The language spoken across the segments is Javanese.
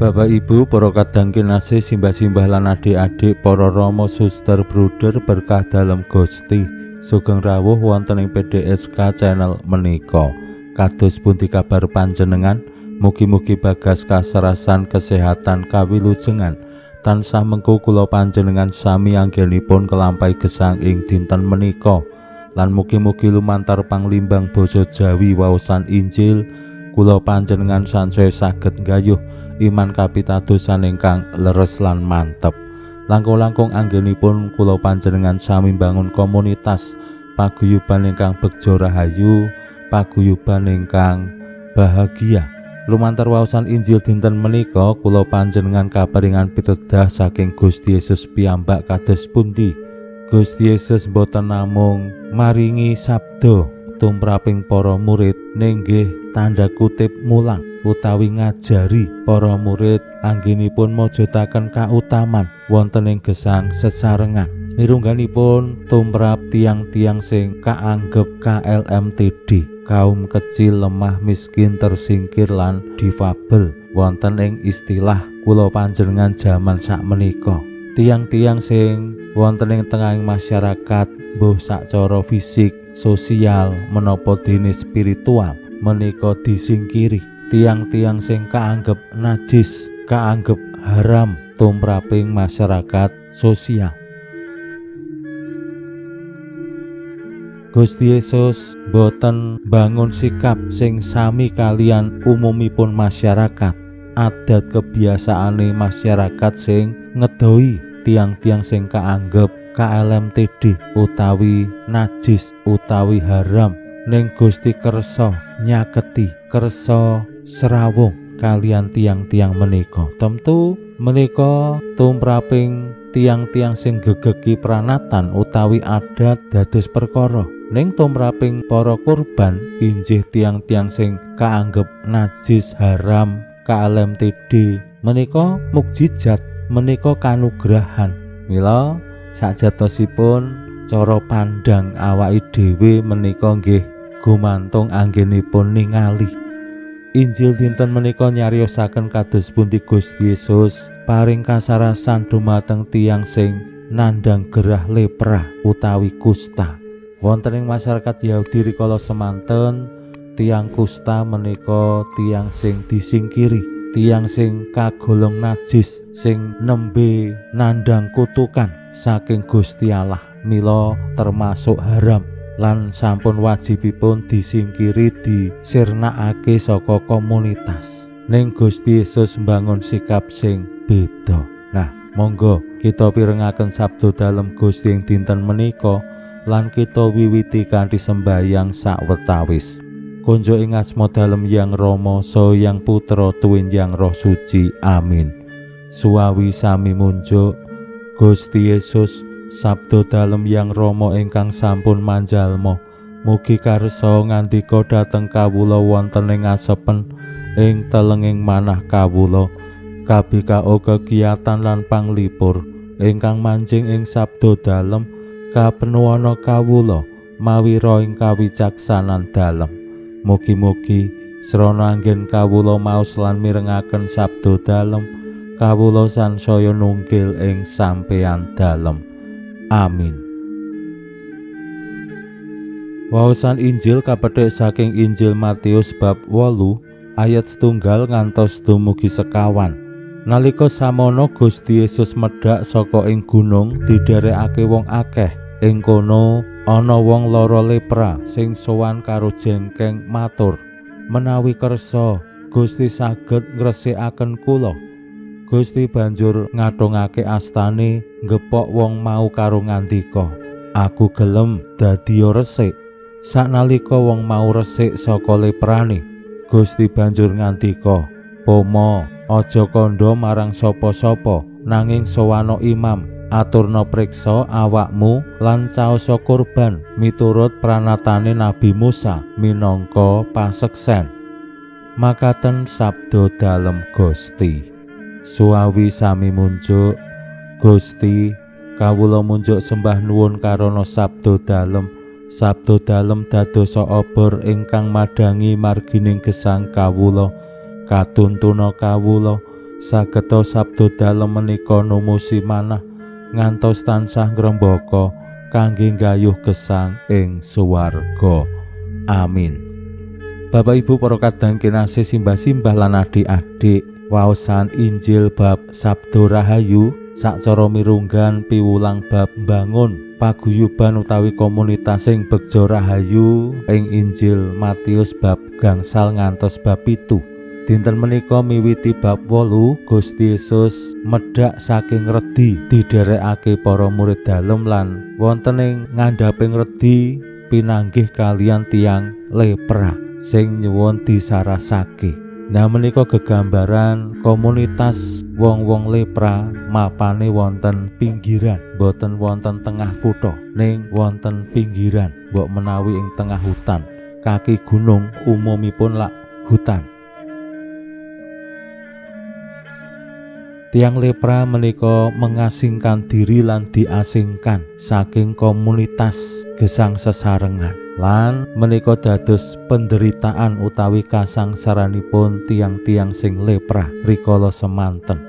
Bapak Ibu, para kadang kinasih, simbah-simbah lan adik-adik, para rama, suster, bruder, berkah dalem Gusti. Sugeng rawuh wonten ing PDSK channel menika. Kados pundi kabar panjenengan? Mugi-mugi bagas kasarasan kesehatan kawilujengan. Tansah mengko kula panjenengan sami anggenipun kelampahi gesang ing dinten menika. Lan mugi-mugi lumantar panglimbang basa Jawi waosan Injil kula panjenengan sansaya saged nggayuh iman kapitadosan ingkang leres lan mantep. Langkung-langkung anggenipun kula panjenengan sami mbangun komunitas paguyuban ingkang begja rahayu, paguyuban ingkang bahagia. Lumantar waosan Injil dinten menika kula panjenengan kaparingan pitedah saking Gusti Yesus piyambak kados pundi. Gusti Yesus boten namung maringi sabda tumraping para murid, nenggih tanda kutip mulang utawi ngajari para murid anggenipun mujudaken kautaman wonten ing gesang sesarengan. Mirungganipun tumrap tiang-tiang sing kaanggep KLMTD, kaum kecil, lemah, miskin, tersingkir lan difabel wonten ing istilah kula panjenengan jaman sakmenika. Tiang-tiang sing wonten ing tengahing masyarakat mbuh sacara fisik, sosial, menapa dene spiritual menika disingkiri. Tiang-tiang sing kaanggep najis, kaanggep haram tumraping masyarakat sosial. Gusti Yesus boten bangun sikap sing sami kalian umumipun masyarakat, adat kebiasaane masyarakat sing ngedoi tiang-tiang sing kaanggep KLMTD utawi najis utawi haram. Ning Gusti kersa nyaketi, kersa serawung kalian tiang-tiang menika. Tentu menika tumraping tiang-tiang sing gegeki pranatan utawi adat dados perkara. Ning tumraping para kurban injih tiang-tiang sing kaanggep najis, haram, KLMTD menika mukjizat, menika kanugrahan. Mila sajatosipun cara pandang awake dhewe menika nggih gumantung anggenipun ningali. Injil dinten menika nyariosaken kados pundi Gusti Yesus paring kasarasan dumateng tiyang sing nandhang gerah lepra utawi kusta. Wonten ing masyarakat Yahudi rikala semanten, tiyang kusta menika tiyang sing disingkiri, tiyang sing kagolong najis, sing nembe nandhang kutukan saking Gusti Allah, mila termasuk haram lan sampun wajibipun disingkiri, disirnakake saka komunitas. Ning Gusti Yesus mbangun sikap sing beda. Nah, monggo kita pirengaken sabda dalem Gusti ing dinten menika lan kita wiwiti kanthi sembahyang sawetawis. Konjo ing asma dalem Yang Rama, saha Yang Putra tuwin Yang Roh Suci. Amin. Suwawi sami munjuk Gusti Yesus, sabda dalem Yang Rama ingkang sampun manjalma, mugi karsa ngandika dhateng kawula wonten ing asepen ing telenging manah kawula, kabikao kegiatan lan panglipur ingkang manjing ing sabda dalem kapenuwana kawula mawi roh ing kawicaksanan dalem. Mugi-mugi srana anggen kawula maos lan mirengaken sabda dalem, kawula sansaya nunggil ing sampeyan dalem. Amin. Waosan Injil kapethik saking Injil Matius bab 8 ayat 1 ngantos dumugi 21. Nalika samono Gusti Yesus medhak saka ing gunung didherekake wong akeh. Ing kono ana wong lara lepra sing sowan karo jengkeng matur, "Menawi kersa, Gusti saged ngresikaken kula." Gusti banjur ngathungake astane ngepok wong mau karo ngandika, "Aku gelem dadi resik." Saknalika wong mau resik saka leprane, Gusti banjur ngandika, "Pomo, aja kandha marang sapa-sapa, nanging sowana imam Aturna priksa awakmu lan caosa kurban miturut pranatane Nabi Musa minangka paseksen. Makaten sabda dalem Gusti. Suawi sami munjuk Gusti, kawula munjuk sembah nuwun karana sabda dalem. Sabda dalem dadosa obor ingkang madhangi margining gesang kawula, katuntuna kawula sageta sabda dalem menika numusi manah ngantos tansah ngrembaka kangge nggayuh gesang ing swarga. Amin. Bapak Ibu para kadang kinasih, simbah-simbah lan adik-adik, waosan Injil bab Sabdo Rahayu sacara mirunggan piwulang bab mbangun paguyuban utawi komunitas sing begja rahayu ing Injil Matius bab 5 ngantos bab 7. Dinten menika miwiti bab 8, Gusti Yesus medhak saking redi didherekake para murid dalem lan wonten ing ngandhaping redi pinanggih kalian tiyang lepra sing nyuwun disarasake. Nah menika gegambaran komunitas wong-wong lepra mapane wonten pinggiran, boten wonten tengah kutha, ning wonten pinggiran, mbok menawi ing tengah hutan, kaki gunung umumipun lak hutan. Tiang lepra menika mengasingkan diri lan diasingkan saking komunitas gesang sesarengan. Lan menika dados penderitaan utawi kasangsaranipun tiang-tiang sing lepra rikala semanten.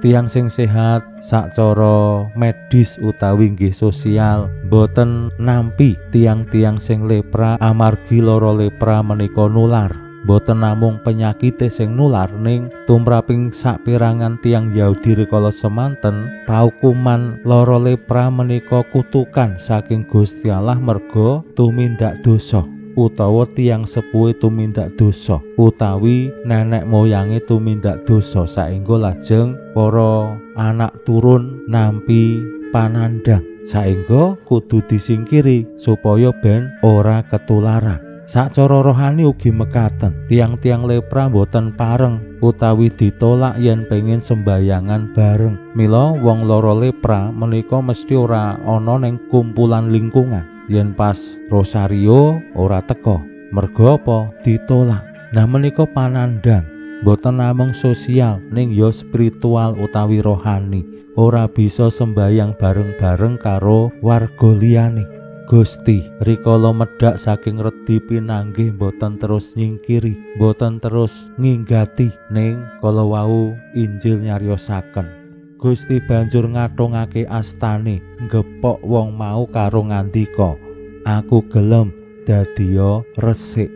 Tiang sing sehat sacara medis utawi nggih sosial boten nampi tiang-tiang sing lepra amargi lara lepra menika nular. Boten namung penyakite sing nular, ning tumraping sapirangan tiang Yahudi rikala semanten paukuman lara lepra menika kutukan saking Gusti Allah merga tumindak dosa, utawa tiang sepuhe tumindak dosa, utawi nenek moyange tumindak dosa, saengga lajeng para anak turun nampi panandhang, saengga kudu disingkiri supaya ben ora ketularan. Sacara rohani ugi mekaten, tiang-tiang lepra boten pareng utawi ditolak yen pengen sembayangan bareng. Mila wong lara lepra menika mesti ora ana ning kumpulan lingkungan. Yen pas rosario ora teka, merga apa? Ditolak. Nah menika panandhang boten namung sosial ning ya spiritual utawi rohani. Ora bisa sembayang bareng-bareng karo warga liyane. Gusti rikala medhak saking redi pinanggih boten terus nyingkiri, boten terus nginggati, ning kala wau Injil nyariosaken Gusti banjur ngathungake astane ngepok wong mau karo ngandika, aku gelem dadiya resik.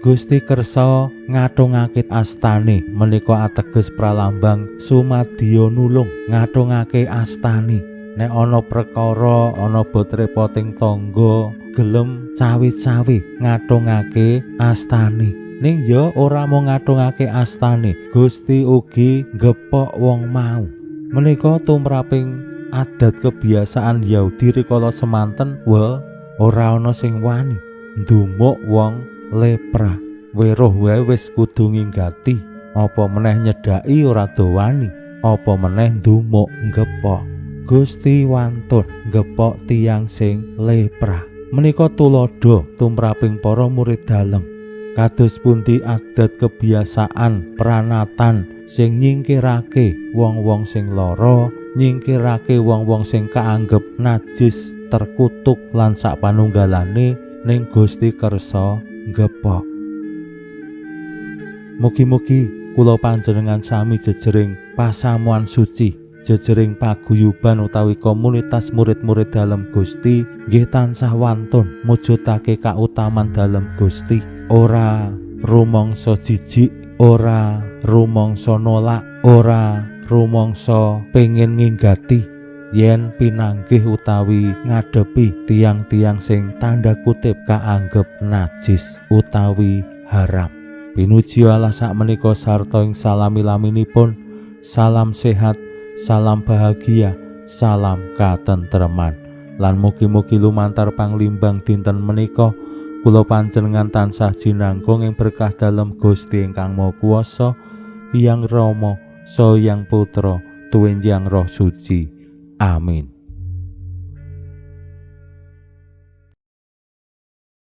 Gusti kersa ngathungake astane menika ateges pralambang sumadya nulung ngathungake astane. Nek ana perkara, ana bot repoting tangga, gelem cawe-cawe ngathungake astane. Ning ya ora mung ngathungake astane, Gusti ugi ngepok wong mau. Menika tumraping adat kebiasaan Yahudi rikala semanten, wa ora ana sing wani ndumuk wong lepra. Weruh wae wis kudu nginggati, apa meneh nyedhaki ora do wani, apa meneh ndumuk ngepok. Gusti wantun ngepok tiyang sing lepra. Menika tuladha tumraping para murid dalem. Kados pundi adat kebiasaan pranatan sing nyingkirake wong-wong sing lara, nyingkirake wong-wong sing kaanggep najis, terkutuk lan sapanunggalane, ning Gusti kersa ngepok. Mugi-mugi kula panjenengan sami jejering pasamuan suci, jejering paguyuban utawi komunitas murid-murid dalem Gusti nggih tansah wantun mujudake kautaman dalem Gusti. Ora rumangsa jijik, ora rumangsa nolak, ora rumangsa pengin nginggati yen pinanggih utawi ngadepi tiang-tiang sing tanda kutip kaanggep najis utawi haram. Pinuji Allah sakmenika sarta ing salami-laminipun. Salam sehat, salam bahagia, salam katentreman. Lan mugi-mugi lumantar panglimbang dinten menika kula panjenengan tansah jinangkung ing berkah dalem Gusti ingkang Maha Kuwasa, Hyang Rama, Saha Hyang Putra, Tuwin Roh Suci. Amin.